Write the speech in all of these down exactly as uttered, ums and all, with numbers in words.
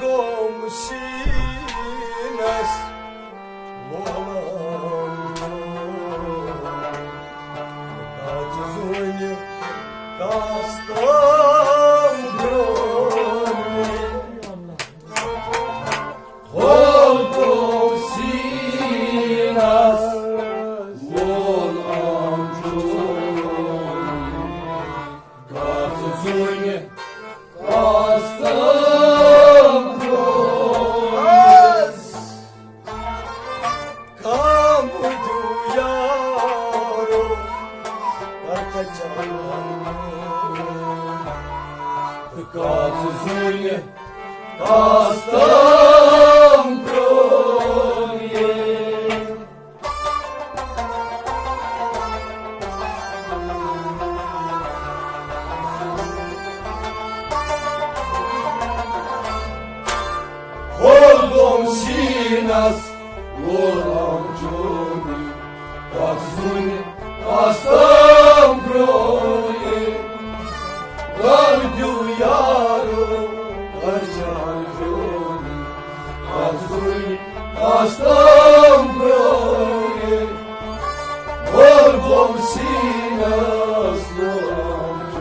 قوم سیٖنَس وولان۔ کَژٕ زوٗنہِ کَس تام برٛونٛہہ۔ ہول قوم سیٖنَس وولان چھُ۔ کَژٕ زوٗنہِ کَس تام برٛونٛہہ۔ کم دو یارو، کر کچان۔ کَژٕ زوٗنہِ کَس تام برٛونٛہہ۔ ہول گوم سیٖنَس وولان چھُ۔ کَژٕ زوٗنہِ کَس تام برٛونٛہہ۔ کر دیو یارو، کر جان جوڑی۔ کَژٕ زوٗنہِ کَس تام برٛونٛہہ۔ ہول گوم سیٖنَس وولان چھُ۔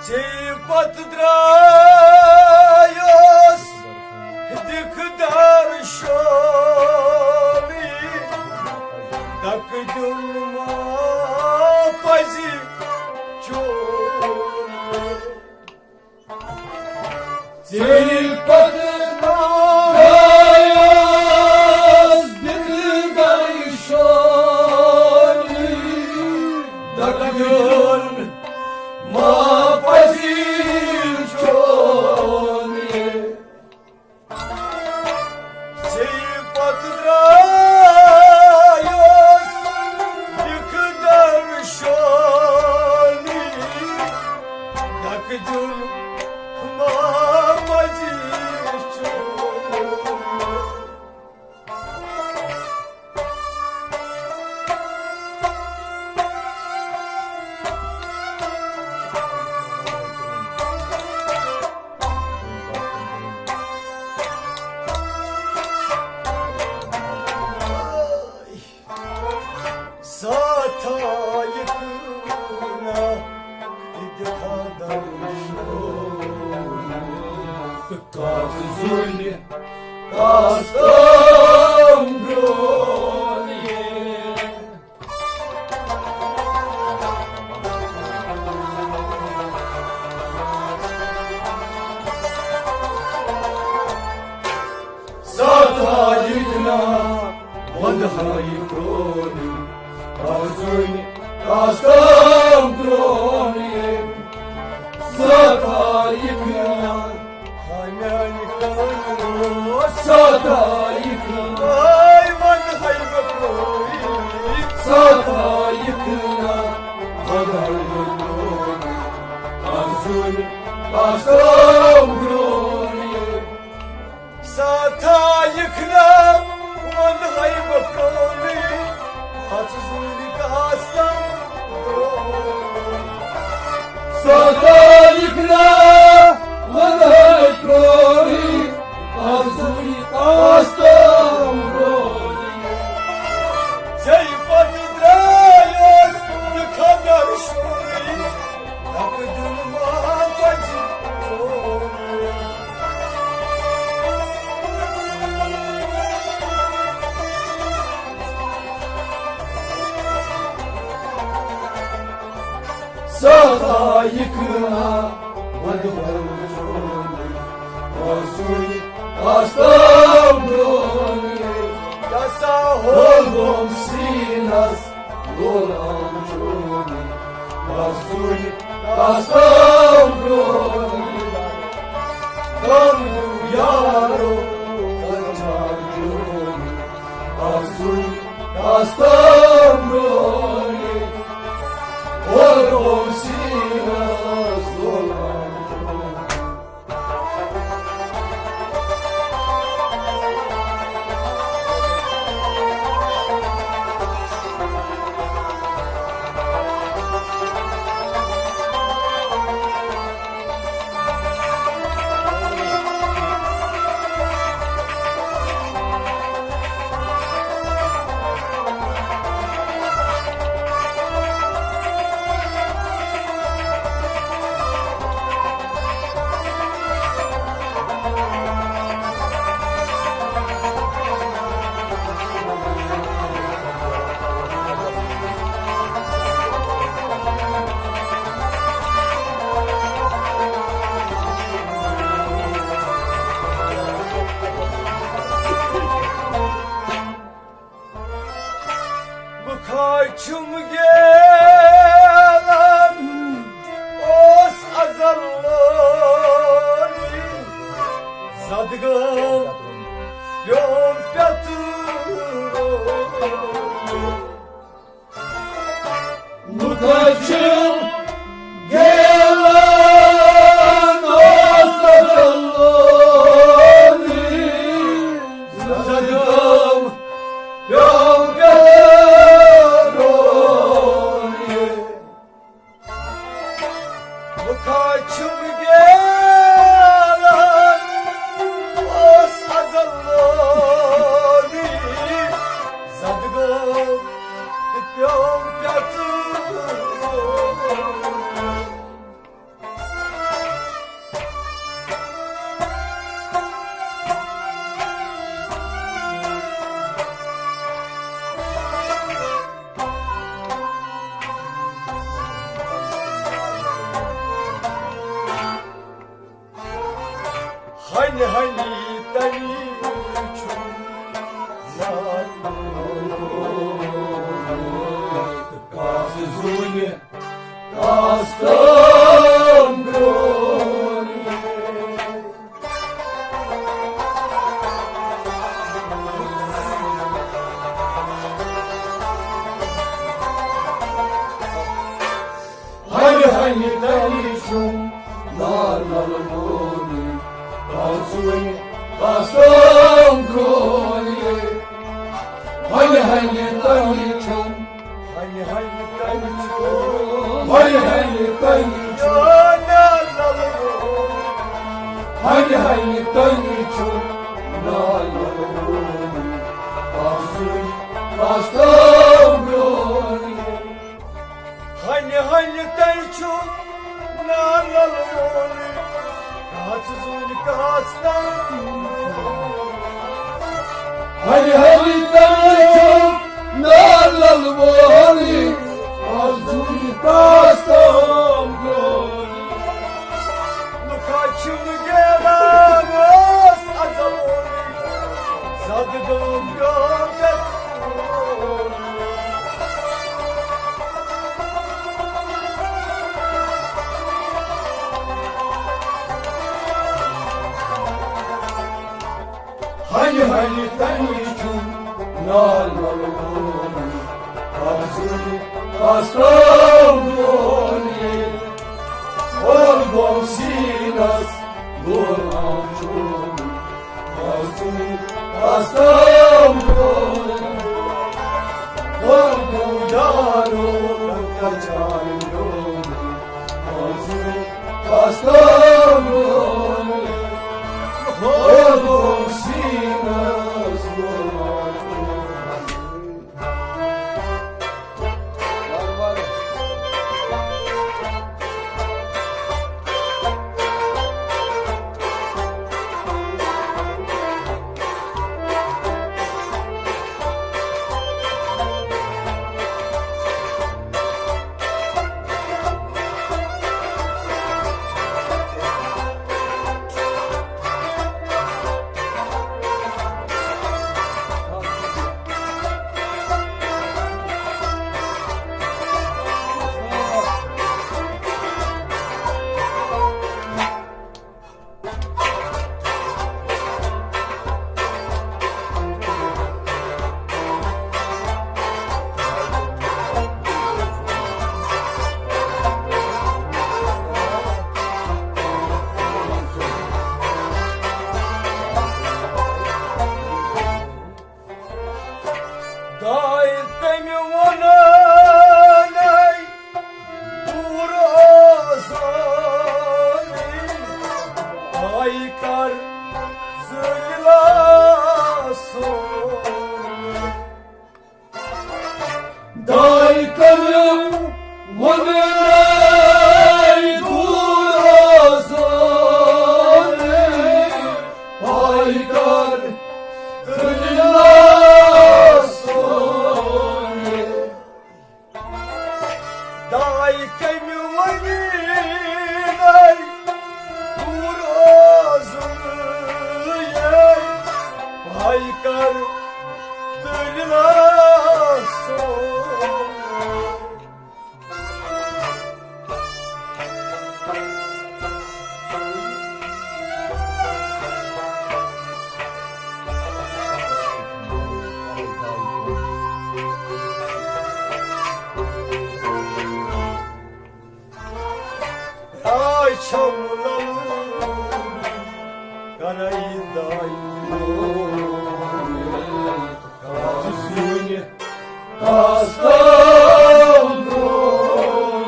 ژے پتہٕ درٛایوس دِکھ دار شومی، دَکہٕ دیُن ما پَزِ چون۔ ژے پتہٕ درٛایوس دِکھ دار شومی، دَکہٕ دیُن ما پَزِ چون۔ ژے پتہٕ درٛایوس دِکھ دار شومی، دَکہٕ دیُن ما پَزِ چون۔ ساتھا یہِ کٲنا تہِ دِکھا درشو۔ کَژٕ زوٗنہِ کَس تام برٛونٛہہ۔ ساتھا یہِ کٲنا وَندٕ ہا یہِ پرٛون، کَژٕ زوٗنہِ کَس تام برٛونٛہہ۔ ساتھا یہِ کٲنا، ہاے میٛانہِ کٲنا۔ ساتھا یہِ کٲنا، ہاے وَندٕ ہا یہِ پرٛون۔ ساتھا یہِ کٲنا، وَندٕ ہا یہِ پرٛون، کَژٕ زوٗنہِ کَس تام برٛونٛہہ۔ ساتھا یہِ کٲنا، وَندٕ ہا یہِ پرٛون، کَژٕ زوٗنہِ کَس تام برٛونٛہہ۔ یہِ کٕنا وَدٕ وَل چومہِ، آسُن آستام برٛونٛہہ، یہِ ہسا ہول گوٚم سیٖنَس غلام چومہِ، آسُن آستام برٛونٛہہ، غم یارو لَچار چومہِ، آسُن آستام برٛونٛہہ، ہول گوٚم سیٖنَس غلام چومہِ۔ بہٕ کھاے چھُم گیلان، اوس ازل لونی، زدگٲم پیوم پٮ۪تہٕ لونی۔ بہٕ کھاے چھُم گیلان، اوس ازل لونی، زدگٲم پیوم پٮ۪تہٕ لونی۔ بہٕ کھاے چھُم گیلان، اوس ازل لونی، زدگٲم تہٕ پیوم پٮ۪تہٕ لونی۔ ہنہِ ہنہِ تنی چھُم کاس زوٗنہِ کاس تام گرٛونہِ۔ ہنہِ ہنہِ تنہِ چھُم لال لال بونہِ، پانٛژوٕنہِ آسام برٛونٛہہ۔ ہنہِ ہنہِ تنہِ چھُم، ہنہِ ہنہِ تنہِ چھُم، ہنہِ ہنہِ تنہِ چھُم، لال لال بونہِ۔ ہنہِ ہنہِ تنہِ چھُم لال لال بونہِ، پانٛژوٕنہِ آسام برٛونٛہہ۔ ہنہِ ہنہِ تنہِ چھُم لال لال بونہِ، کاس زوٗنہِ کاس تام۔ ہنہِ ہنہِ تنہِ چھُم لال لال بونہِ، کاس زوٗنہِ کاس تام۔ لُکھا چھِم گیلان اوس ازل لونہِ، زدگٲم پیوم پٮ۪تہٕ لونہِ۔ ہنہِ ہنہِ تنہِ چھُم لال لال بونہِ، آسام برٛونٛہہ۔ ہول گوٚم سیٖنَس غلام چومہِ، آسام برٛونٛہہ۔ ہول گوٚم یارو لۄکچار چومہِ، آسام برٛونٛہہ۔ ہول گوٚم سیٖنَس غلام چومہِ۔ تُلہِ لاسو۔ آے چھم لل کرے دائی۔ کاس زوٗنہِ کاس تام گوٚو۔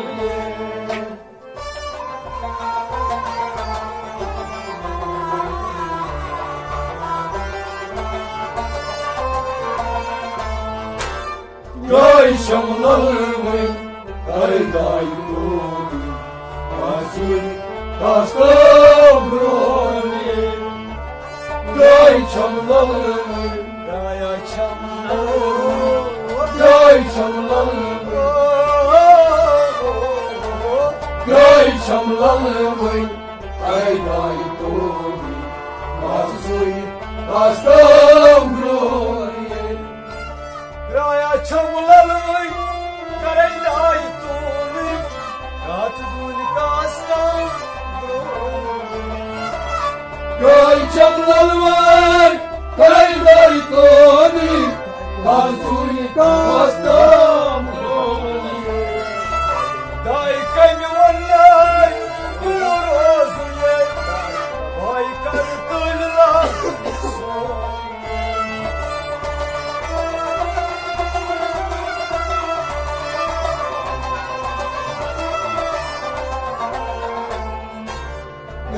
یے چھم للوٕنۍ، اے دایہِ توبہٕ، آسُن کستو برٛونٛہہ۔ یے چھم للوٕنۍ، یے چھم للوٕنۍ، یے چھم للوٕنۍ، یے چھم للوٕنۍ، اے دایہِ توبہٕ، آسُن کستو برٛونٛہہ۔ رایا چھم للوٕنۍ، کرے داے توبہٕ، کتھ زوٗنہِ کاستام برٛونٛہہ۔ راے چھم للوٕنۍ، کرے داے توبہٕ، کتھ زوٗنہِ کاستام برٛونٛہہ۔ داے کمہِ وۄنۍ دوٗر اوسُے، بھاے کر تُلۍ لاس۔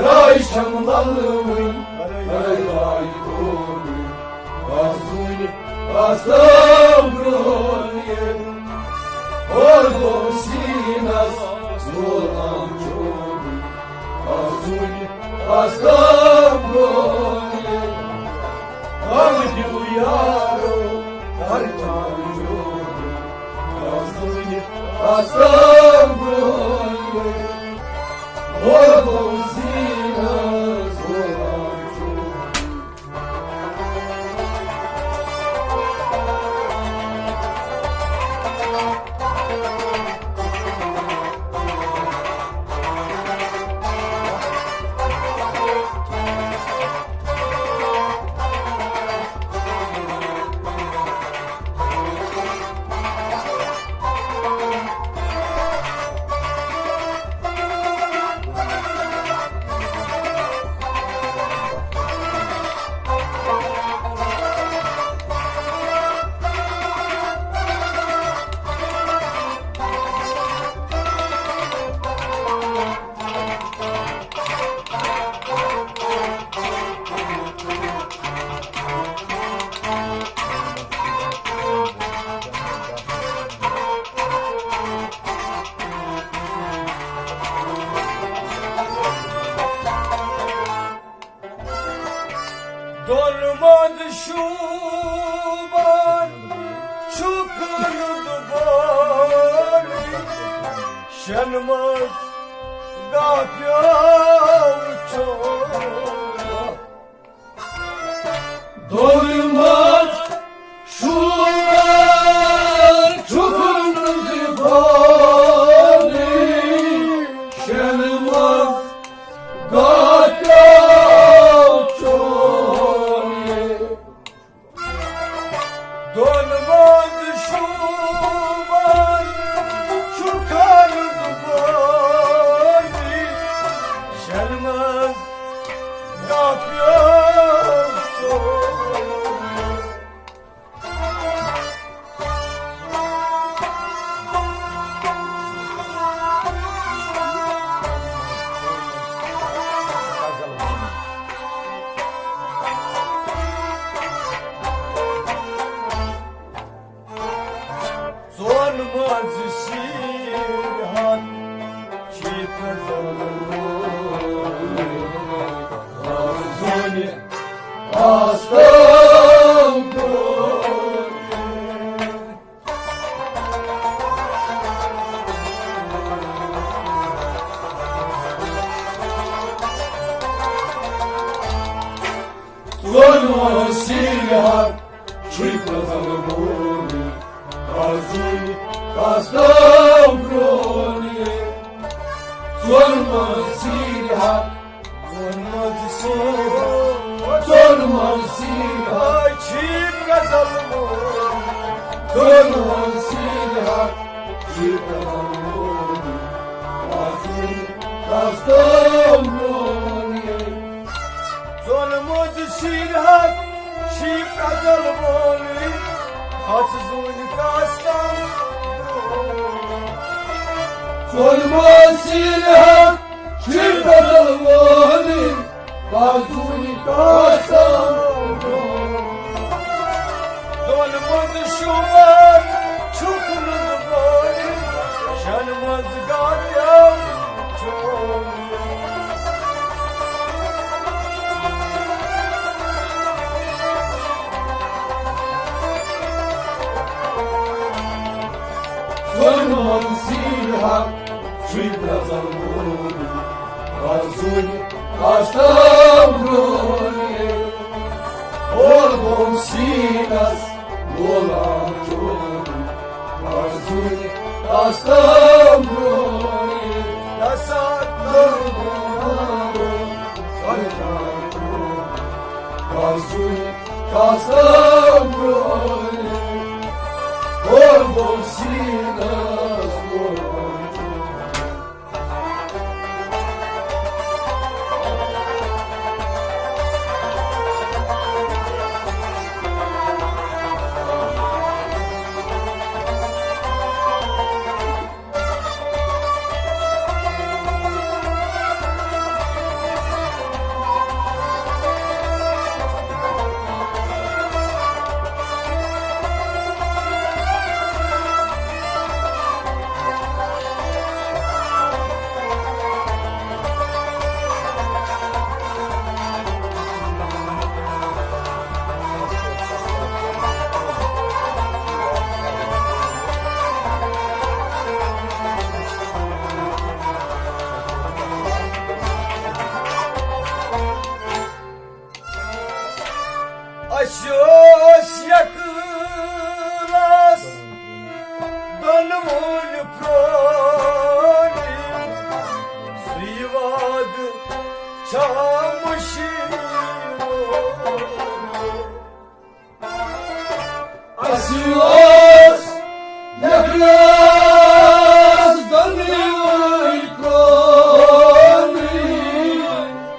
راے چھم للوٕنۍ، راے راے توبہٕ، آسُن کستام برٛونٛہہ۔ اور گوٚو سیٖنس غلام چوبہٕ، آسُن کستام برٛونٛہہ۔ ہم دیو یارو، ہر جان جو، آسُن کستام برٛونٛہہ۔ اور گوٚو سیٖنس غلام چوبہٕ۔ دۄن منٛز شوٗبان چھُ کٕنہٕ دُبارٕ، شٮ۪ن منٛز گاہ پیوٚو چون۔ دۄن منٛز شوٗبان چھُ کٕنہٕ دُبارٕ، شٮ۪ن منٛز گاہ پیوٚو چون۔ دۄن منٛز شوٗبان چھُ کھنہٕ دُبارٕ، شٮ۪ن منٛز گاہ پیوٚو چون۔ چھُے پرٛزَل وول، آزُے کاسٹم برٛونٛہہ۔ ژوٚلمُت سیٖرِ حق، ژوٚلمُت سیٖرِ حق، ژوٚلمُت سیٖرِ حق، چھُے پرٛزَل وول۔ ژوٚلمُت سیٖرِ حق، چھُے پرٛزَل وول، آزُے کاسٹم برٛونٛہہ۔ ژوٚلمُت سیٖرِ حق، چھُے پرٛزَل وول، آزُے کاسٹم برٛونٛہہ۔ ژوٚلمُت سیٖرِ حق، چھُے پرٛزَل وول، آزُے کاسٹم برٛونٛہہ۔ دۄن منٛز شُمار چھُکھ نہٕ وول، شٮ۪ن منٛز گاٹیو چھُ۔ ظلمن سیٖرِ حق چھُے پرٛزَل وول، آزُے کاسٹم برٛونٛہہ۔ بول بوم سیٖنَس، بول آم چون، آزُے کاسٹم برٛونٛہہ۔ آزُے کاسٹم برٛونٛہہ۔ بول بوم سیٖنَس، بول آم چون۔ اَسہِ اوس یہِ کلاس دۄنوٕنۍ پرٛٲنی، سُے وعدٕ چھا مٔشیٖد؟ اَسہِ اوس یہِ کلاس دۄنوٕنۍ پرٛٲنی،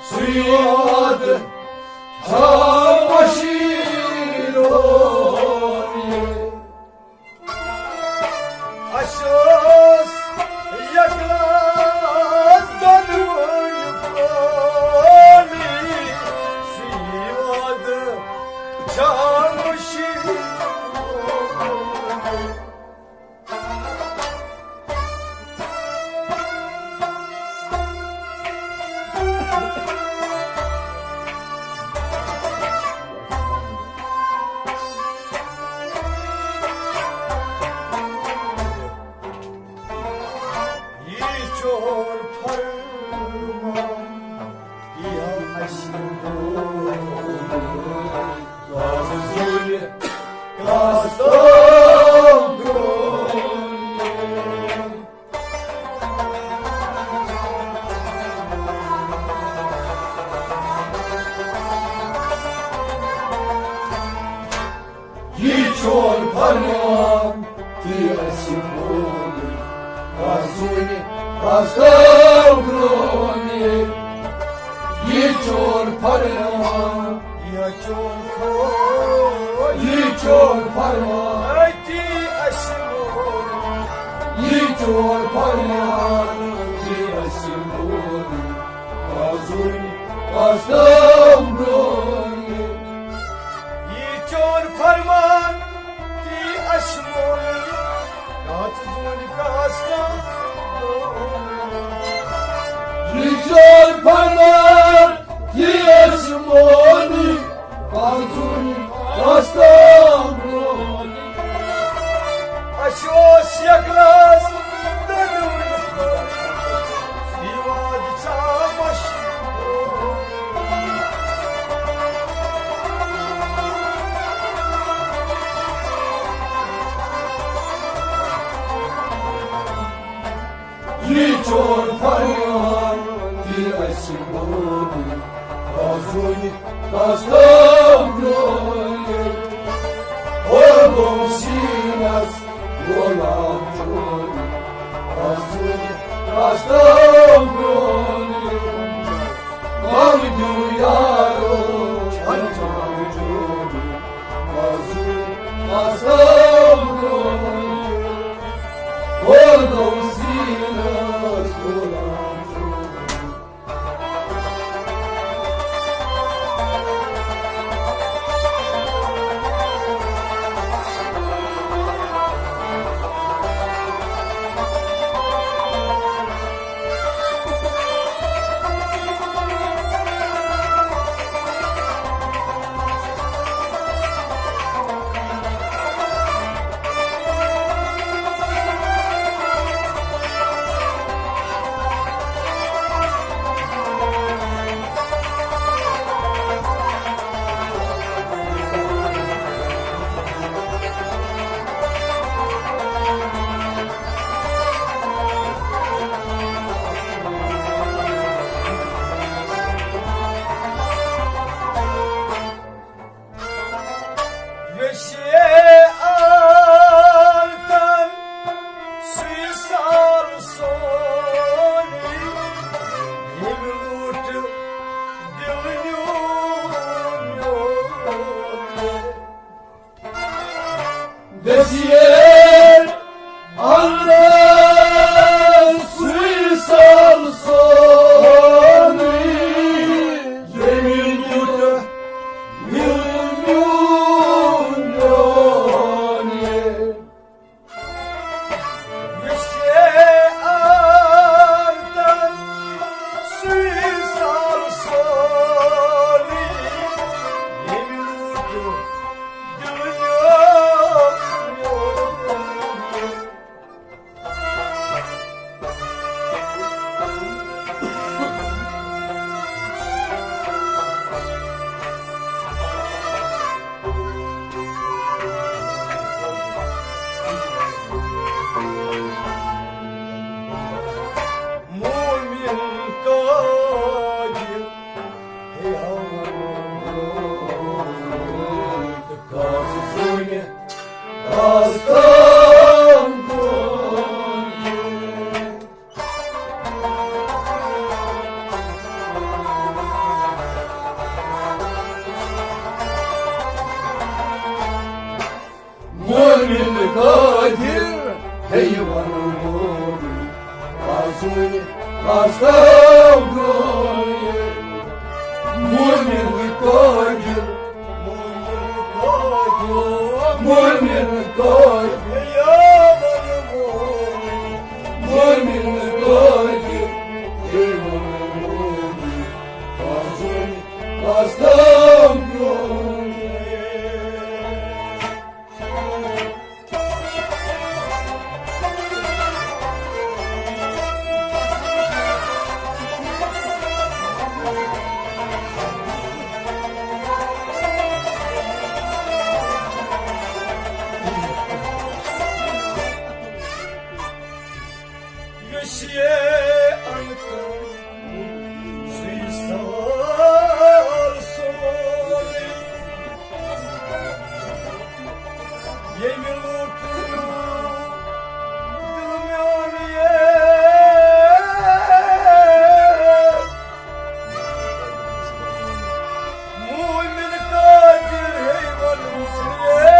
سُے وعدٕ چھا مٔشیٖد؟ اَسہِ اوس یہِ کلاس دۄنوٕنۍ پرٛٲنی، سُے وعدٕ چھا مٔشیٖد؟ یہِ چون فرمان، یہِ اَسہِ برٛونٛہہ۔ آز زوٗنہِ کاسٹم برٛونٛہہ۔ یہِ چون فرمان، تہِ اَسہِ مول، آز زوٗنہِ کاسٹم برٛونٛہہ۔ یہِ چون فرمان، یہِ چون فرمان، یہِ چون فرمان، أتی اَسہِ مول۔ یہِ چون فرمان، یہِ اَسہِ مول۔ آزُے کاسٹم برٛونٛہہ۔ یہِ چون فرمان، یہِ اَسہِ مول۔ آز زوٗنہِ کاسٹم برٛونٛہہ۔ یہِ چون فرمان، یہِ اَسہِ مول۔ آزُے کاسٹم برٛونٛہہ۔ اَسہِ اوس یہِ کلاس دۄنوٕنۍ پرٛٲنی، سُے وعدٕ چھا مٔشیٖد؟ چون فرمان تہِ اَسہِ بوزُن، آزُے قسم برٛونٛہہ۔ ہوگوم سیٖنس غلام چون، آزُے قسم برٛونٛہہ۔ غم دیُن یارو، چھۄنٛجہِ منٛز جوڑ۔ آزُے قسم برٛونٛہہ۔ ہوگوم سیٖنس غلام چون۔ ویشے آرتن سُے سال سونی، ییٚمہِ لوٗٹھ دِل نیوٗ میون۔ ویشے آرتن سُے سال سونی، ییٚمہِ لوٗٹھ دِل نیوٗ میون۔ ویشے آرتن سُے سال سونی، ییٚمہِ لوٗٹھ دِل نیوٗ میون۔ مومن قادر، ہے ہم کاز زونہِ، کاز کام کون۔ مومن قادر، ہے ونو مومن، آزوے آسام گوے۔ مومن قادر، مومن قادر، مومن قادر، ہے ونو مومن، مومن قادر، ہے ونو مومن، آزوے آسام گوے۔ یُس یہِ انکر سُے سوال سورُے، ییٚمہِ لوٗٹھ دِل میون یے۔ مومن قادر ہے ونمون یے۔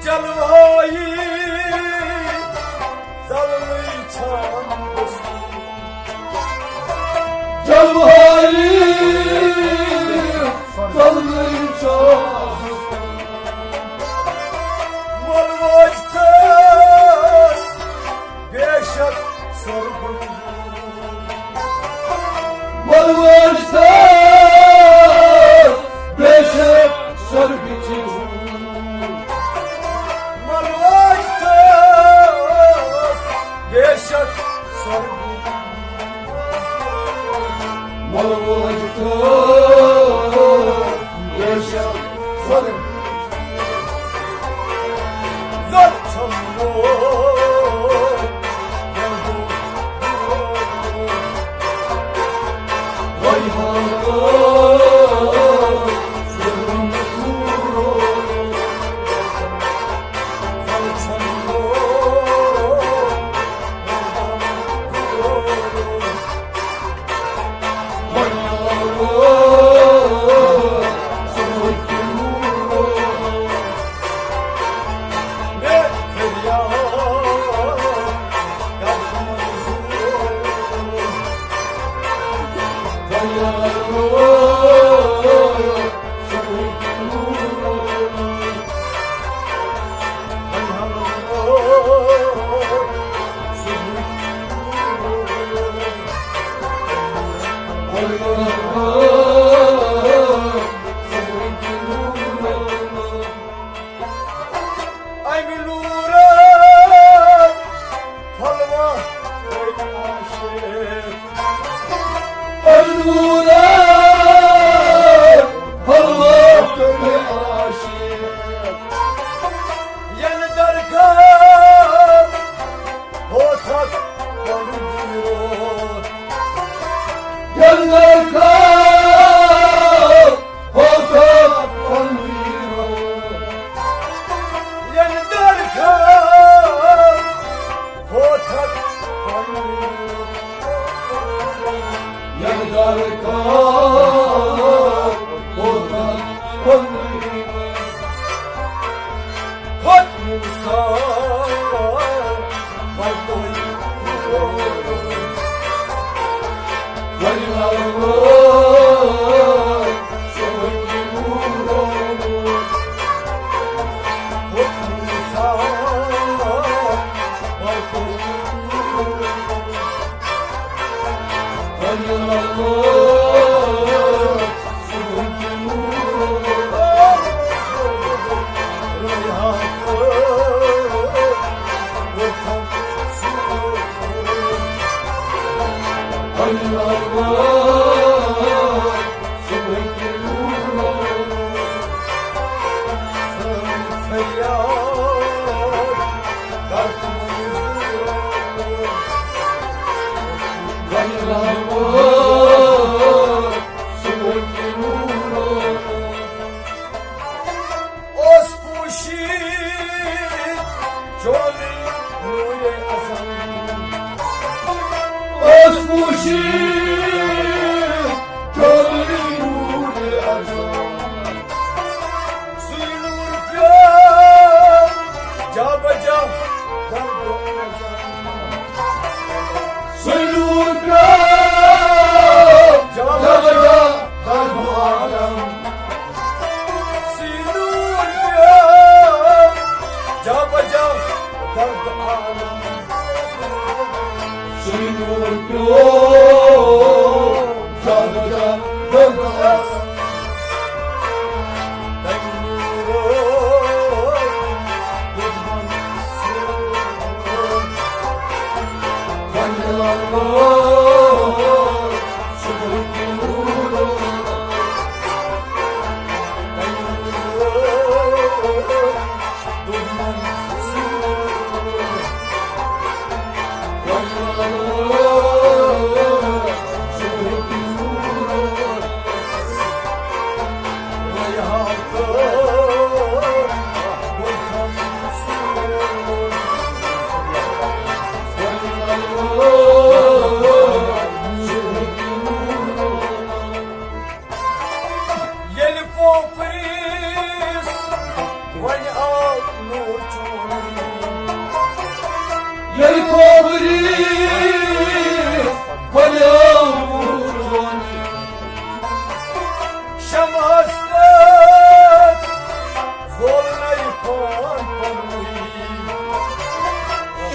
جلوہایی ژلنٕے چھم جلوہایی ژلنٕے چھم ملوج تس بے شک سرگُن ملوج تس بے شک سرگُن ملوج تس بے شک سرگُن ملوج تس بے شک سرگُن امہِ نوٗرٕ پھۄلوان عاشق۔ امہِ نوٗرٕ پھۄلوان عاشق۔ ین درگاہ ہوتھک پنُن روح۔ ین درگاہ ہوتھک پنُن روح۔ ین درگاہ ہوتھک پنُن روح۔ ین درگاہ ہوتھک پنُن روح۔ کھوٚت موسیٰ پتوے۔ اوس پوشیٖد چولہٕ نوٗرِ اعظم۔ اوس پوشیٖد چولہٕ نوٗرِ اعظم۔ سُے نوٗر پیوٚو جا بجا درد اعظم۔ سُے نوٗر پیوٚو جا بجا درد اعظم۔ سُے نوٗر پیوٚو جا بجا درد عالم۔ سُے نوٗر پیوٚو جا بجا درد عالم۔ تَمہِ نوٗرو دُشمن سُہ بنیٛاو۔ ییٚلہِ پوپرِس وۄنۍ آو نوٗر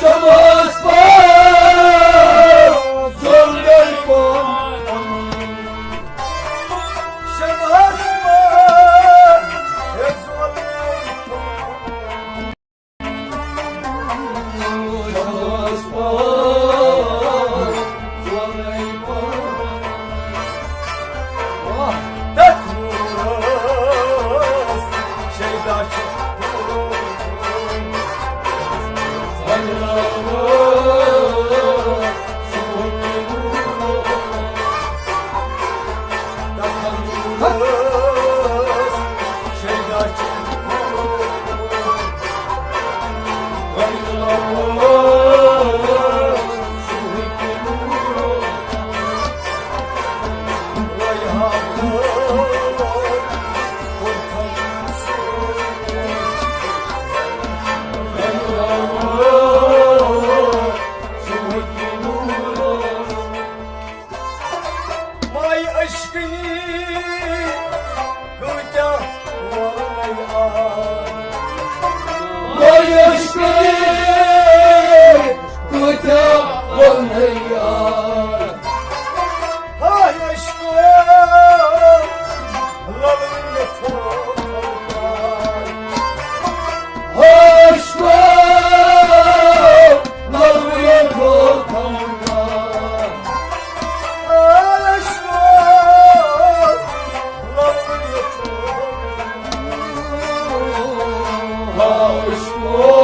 شمس پان زولے پان، شمس پان زولے پان، شمس پان زولے پان۔ تتھ نورس شیدا چھُ۔ ماے عشقی کۭتیاہ وَنَے آے۔ ماے عشقی کۭتیاہ وَنَے آے۔ ہاے عشقو، لَلہٕ ؤنِتھ ہوش گوٚو، لَلہٕ ؤنِتھ ہوش گوٚو۔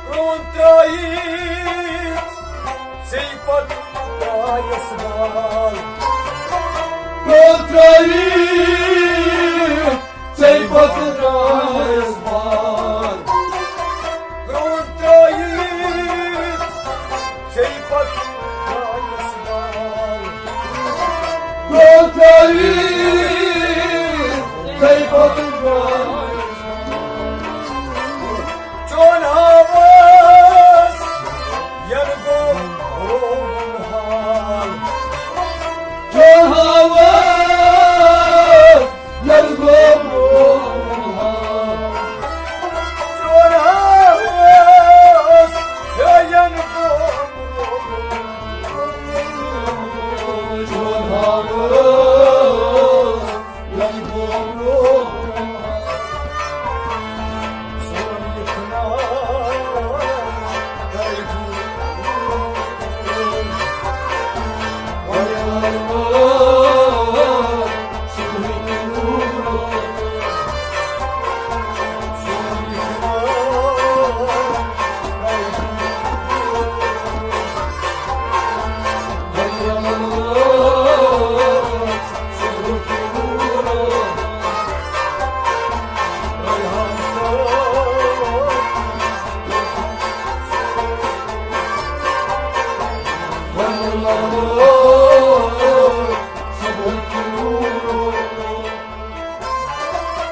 پرٛون ترٛٲیِتھ ژےٚ پتہٕ درٛایس بال۔ پرٛون ترٛٲیِتھ ژےٚ پتہٕ درٛایس بال۔ پرٛون ترٛٲیِتھ ژےٚ پتہٕ درٛایس بال۔ پرٛون ترٛٲیِتھ ژےٚ پتہٕ درٛایس چون ہاوس ین گوٚو رووُن حال۔ چون ہاوس ین گوٚو رووُن حال۔ چون ہاوس ین گوٚو رووُن حال۔ چون ہاوس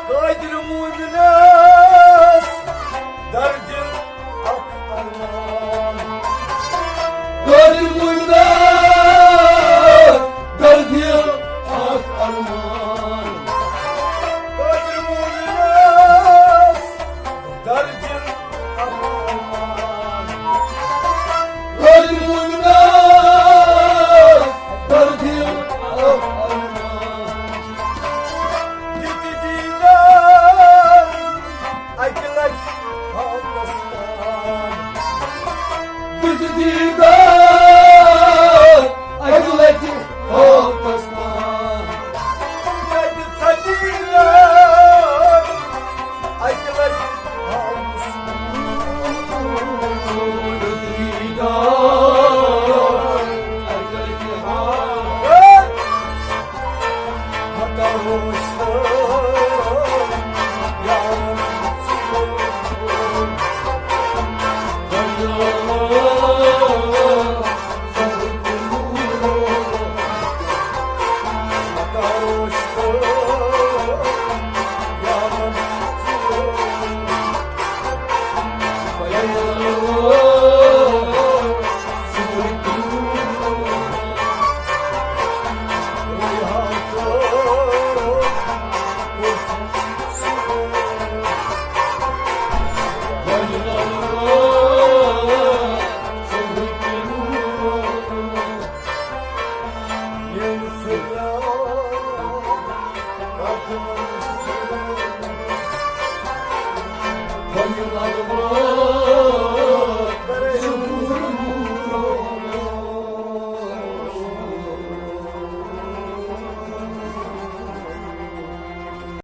قادر مومنس در دل اکھ ارمان۔ قادر مومنس در دل اکھ ارمان۔ قادر مومنس در دل اکھ ارمان۔ قادر مومنس در دل اکھ ارمان۔ یہِ تہِ دیٖدار